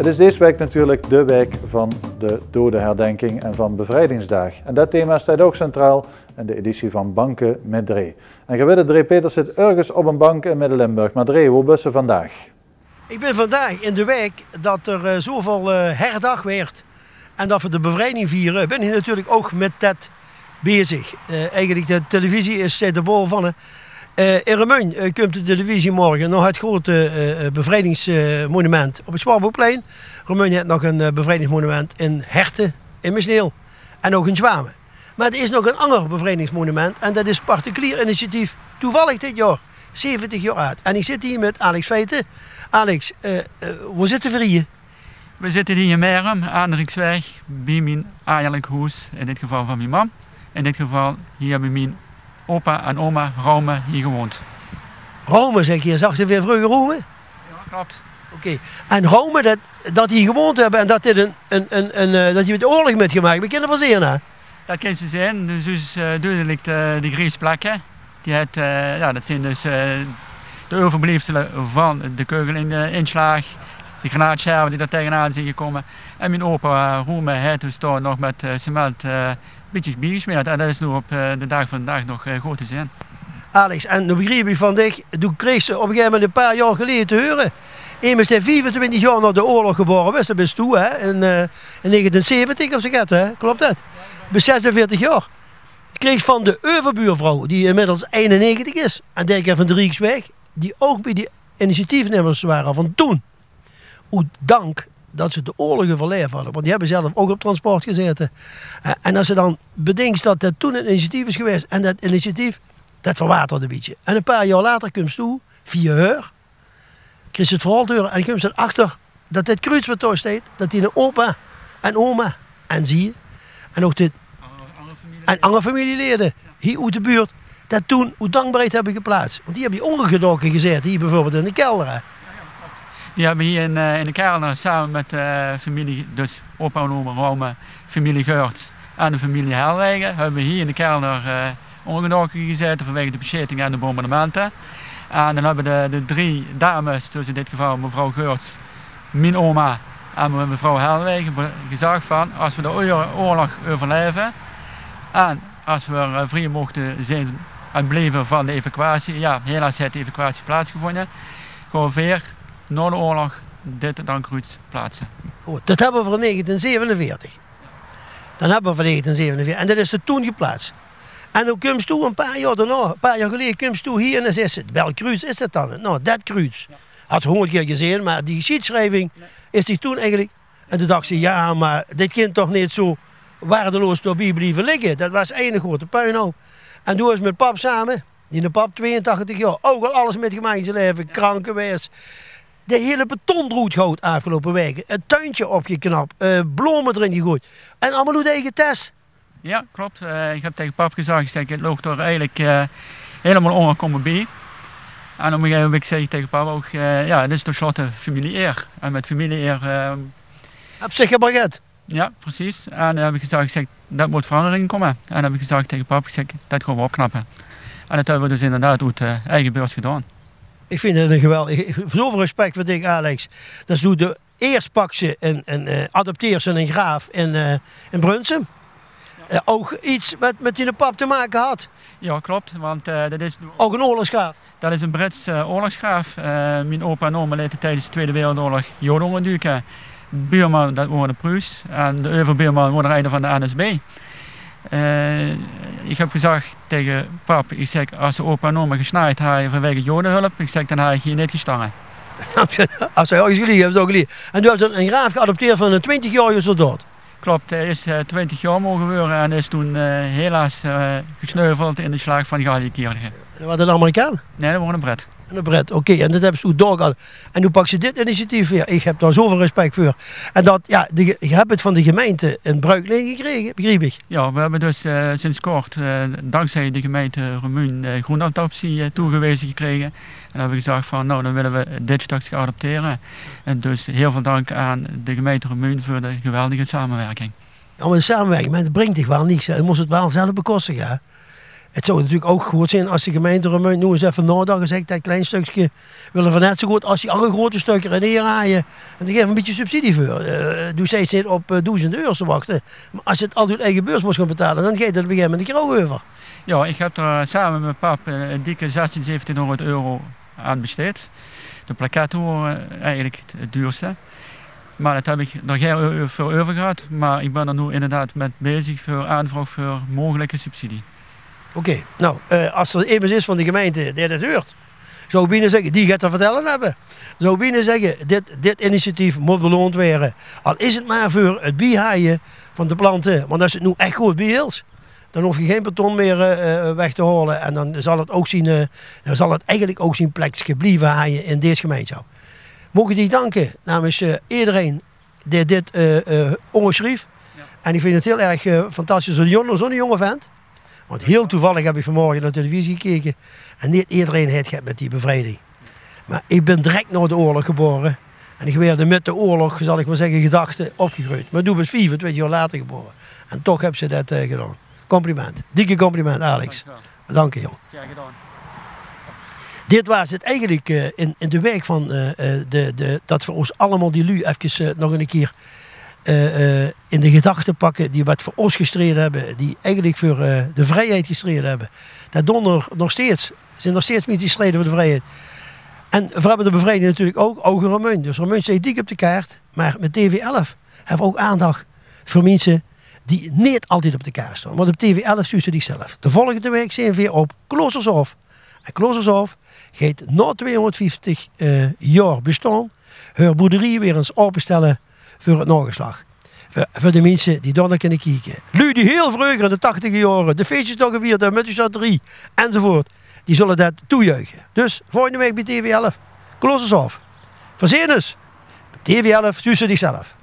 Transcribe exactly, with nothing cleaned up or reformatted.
't Is dees waek natuurlik de waek van de dodeherdenking en van Bevrijdingsdaag. En det thema steit ouch centraal in de editie van Banke mit Dree. En geer wit 't, Dree Peters zit örges op ein bank in Midde-Limburg. Mer Dree, wo bis se vandaag? Ich bin vandaag in de waek det d'r, eh, zoväöl, eh, herdaag weurt en det v'r de bevrijding viere, bin ich natuurlik ouch mit det bezig. Eh, eigelik, de televisie is, eh, de bol van, hè. Eh, in Remunj, eh, kump de televisie morge nao 't groete, eh, eh, bevrijdingsmonument op 't Swartboukplein. Remunj haet nog ein, eh, bevrijdingsmonument in Herte, in Mesneel en ouch in Zjwame. Mer d'r is nog ein anger bevrijdingsmonument en det is particulier initiatief. Toevallig dit jaor, zeventig jaor aad. En ich zit hie mit Alex Feiten. Alex, eh, eh, wo zitte v'r hie? V'r zitte hie in Merum, aan de Rieksweg, bie mien ajerlik hoes, in dit geval van mien mam. In dit geval hie höbbe mien opa en oma Rome hie gewoond. Rome, zègk geer, zagte veer vreuger Rome? Jao, klop. Oké. En Rome, det, det die hie gewoond höbbe en det dit ein, ein, ein, ein, eh, det die 't oorlog mitgemaak, v'r kinne verzeen, hè? Det kins se zeen. Dus, dus, eh, dudelik de, de gries plekke. Die haet, eh, jao, det zeen dus, eh, de euverbliefsele van de keugelinslaag. De granaatsjerve die d'r taengenaan zeen gekómme. En mien opa, eh, Rome haet dus dao nog mit, eh, cement, eh, bietjes biegesmeerd. En det is noe op, eh, de daag van vandaag nog, eh, good te zeen. Alex, en noe begriep ich van dich, doe kreegs op ein gegaeve moment ein paar jaor geleje te heure, emes dae viefentwintig jaor nao de oorlog gebore is, det bis doe, hè, in, eh, in negentien zeventig of zoe get, hè? Klop det? Bis zesenveertig jaor. Kreegs van de euverbuurvrouw, die inmiddels einennegentig is, en dae kint van de Rieksweg, die ouch bie die initiatiefnemers wore van toen, oet dank det ze de oorlog euverlaef hadde, want die höbbe zelf ouch op transport gezaete. Eh, en es se dan bedinks det det toen ein initiatief is gewaes en det initiatief, det verwaterde ein bietje. En ein paar jaor later kums doe, via häör, kriegs se 't verhaol te heure en kums se d'rachter det dit kruuts waat dao steit, det diene opa en oma en zie en ouch dit en anger familielede hie oet de buurt det toen oet dankbaarheid höbbe geplaats. Want die höbbe hie óngergedaoke gezaete, hie bieveurbeeld in de kelder, hè. Die höbbe hie in, eh, in de kelder same mit, eh, familie, dus opa en oma Rome, familie Geurts en de familie Helwegen, höbbe hie in de kelder, eh, óngergedaoke gezaete vanwege de besjeting en de bombardemente. En dan höbbe de, de drie dames, dus in dit geval mevrouw Geurts, mien oma en me-, mevrouw Helwegen be-, gezag van, es v'r de oor-, oorlog euverlaeve en es v'r, eh, vrie mochte zeen en blieve van de evacuatie, jao, helaas haet de evacuatie plaatsgevónje, gaon veer nao de oorlog dit dankruuts plaatse. Good, det höbbe v'r in negentien zevenenveertig. Dan höbbe v'r van negentien zevenenveertig. En det is d'r toen geplaats. En dan kums doe ein paar jaor daonao, ein paar jaor geleje, kums doe hie en dan zaes se: "Welk kruuts is det dan?" "Noe, det kruuts." Hads se hóngerd kier gezeen, mer die gesjiedsjrieving is dich toen eigelik. En toen dachs se: "Jao, mer dit kint toch neet zoe waardeloos dao bie blieve ligke?" Det waas eine groete puinhoup. En doe is mit pap same, diene pap, tweeëntachtig jaor, ouch al alles mitgemaak in zien laeve, krank gewaes. De hiele beton d'roet gehaold aafgeloupe waeke. 't Tuintje opgeknap, eh, blome d'rin gegoeid. En allemaol oet eige tes. Jao, klop. Eh, ich höb taenge pap gezag, ich zèk, 't loog d'r eigelik, eh, hielemaol ónger kómme bie. En op ein gegaeve moment zèk ich taenge pap ouch, eh, jao, 't is ten slotte familie-eer. En mit familie-eer, eh, höbs se gebarget? Jao, precies. En, eh, höb ich gezag, ich zèk, det mót verangering kómme. En höb ich gezag taenge pap, ich zèk, det gaon v'r opknappe. En det höbbe v'r dus inderdaad oet, eh, eige beurs gedaon. Ich vinj 't ein geweldig, ich, zoeväöl respect veur dich, Alex. Det is doe de Eers paks se ein, ein, eh, adopteers se ein graaf in, eh, in Brunssum. Eh, ouch get waat mit diene pap te make haw. Jao, klop, want, eh, det is noe ouch ein oorlogsgraaf. Det is ein Brits, eh, oorlogsgraaf. Eh, mien opa en oma lete tiedes de Twiede Wereldoorlog Jode óngerduke. Buurman, det waor eine Pruus. En de euverbuurman waor d'r eine van de N S B. Eh, ich höb gezag taenge pap, ich zèk, es se opa en oma gesnajd haje vanwege Jodehulp, ich zèk, dan haw ich hie neet gestange. Es se örges gelieg höbs, höbs se ouch gelieg. En doe höbs se ein graaf geadopteerd van eine twintigjaorige soldaat. Klop, hae is, eh, twintig jaor moge waere en is toen, eh, helaas, eh, gesneuveld in de slaag van Gallië-Kierijne. En waas det ein Amerikaan? Nae, det waor eine Brit. Eine Brit, oké. En det höbs se doe ouch al. En noe paks se dit initiatief weer. Ich höb dao zoeväöl respect veur. En det, jao, de, geer höb 't van de gemeinte in bruikleen gekrege, begriep ich. Jao, v'r höbbe dus, eh, sinds kort, eh, dankzij de gemeinte Remunj, eh, groenteadoptie, eh, toegeweze gekrege. En höbbe v'r gezag van, noe, dan wille v'r dit stökske adoptere. En dus hiel väöl dank aan de gemeinte Remunj veur de geweldige samewirking. Jao, mer de samewirking, mer 't bringk dich waal niks, hè. Doe mós 't waal zelf bekostige, hè. 't Zou natuurlik ouch good zeen es de gemeinte Remunj noe ins effe naodach en zèk: det klein stökske wille v'r net zoe good es die anger groete stökker in Heerle haje. En dao gaeve v'r e bietje subsidie veur. Eh, doe zeis neet op, eh, doezende euro's te wachte. Mer es se 't al oet eige beurs mós gaon betale, dan geit 't op e gegaeve moment de kroog euver. Jao, ich höb d'r, eh, same mit mien pap, eh, 'n dikke zestien, zeventien honderd euro aan besteed. De plakkètte wore eigelik 't, 't duurste. Mer det höb ich d'r gein eu-, veur euver gehad. Mer ich bön d'r noe inderdaad mit bezig veur aanvraog veur meugelike subsidie. Oké, nou, eh, es d'r emes is van de gemeinte dae dit huurt, zou ich bienao zègke, dae geit te vertèlle höbbe. Zou ich bienao zègke, dit, dit initiatief mót beloond waere. Al is 't mer veur 't biehaje van de plante. Want es se 't noe ech good biehils, dan hoof se gein beton mieë, eh, eh, weg te haole. En dan zal 't ouch zien, eh, dan zal 't eigelik ouch zien plekske blieve haje in dees gemeinsjap. Maag ich dich danke namens, eh, ederein dae dit, eh, eh, óngersjrief. Jao. En ich vinj 't hiel erg, eh, fantastisch. Zoe'n jóng-, zoe'n jónge vent. Want hiel toevallig höb ich vanmorge nao de televisie gekeke. En neet ederein haet get mit die bevrijding. Mer ich bön direk nao d'n oorlog gebore. En ich waerde mit d'n oorlog, zal ich mer zègke, gedachte opgegreujd. Mer doe bös viefentwintjig jaor later gebore. En toch höbs se det, eh, gedaon. Compliment. Dikke compliment, Alex. Dank uch waal. Danke, jóng. Graag gedaon. Dit waas 't eigelik, eh, in, in de waek van, eh, eh, de, de, det v'r ós allemaol, die luuj, efkes, eh, nog 'ne kier, eh, eh, in de gedachte pakke, die waat veur ós gestrede höbbe, die eigelik veur, eh, de vrijheid gestrede höbbe. Det doon d'r nog steeds. Zeen nog steeds minse die strede veur de vrijheid. En v'r höbbe de bevrijding natuurlik ouch, ouch in Remunj. Dus Remunj steit dik op de kaart, mer mit T V elf höbbe v'r ouch aandach veur minse die neet altied op de kaart staon. Want op T V elf zuus se dich zelf. De volgende waek zeen v'r weer op Kloostershof. En Kloostershof geit nao tweehonderdvieftig, eh, jaor bestaon häör boerderie weer ins aopestelle veur 't naogeslach. Veur, veur de minse die dao nao kinne kieke. Luuj die hiel vreuger in de tachtiger jaore de feesjes dao gevierd höbbe mit de sjaterie enzovoort, die zulle det toejuiche. Dus volgende waek bie T V elf, Kloostershof. V'r zeen ós. Bie T V elf zuus se dich zelf.